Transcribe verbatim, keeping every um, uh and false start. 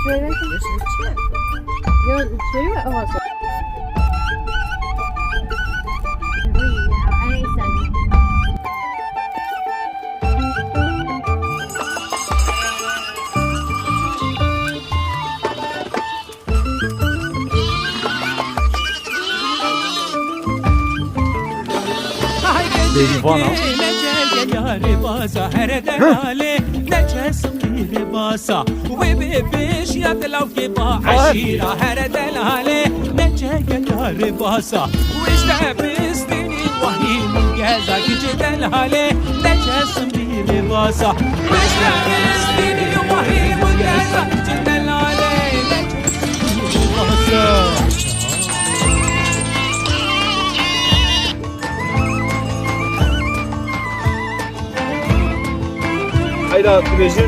Şöyle. Yok, şey var, ama Bêrîvana. Nece yarê baza here delale, nece singîrê baza. Wê bê pêşiya dilavkê ba eşîra here delale, nece yarê baza. Wê işte bistînî wahî min geza kiçê delale, nece singîrê baza. Wê işte bistînî wahî min geza kiçê delale, nece singîrê baza. Heyda, dibêjin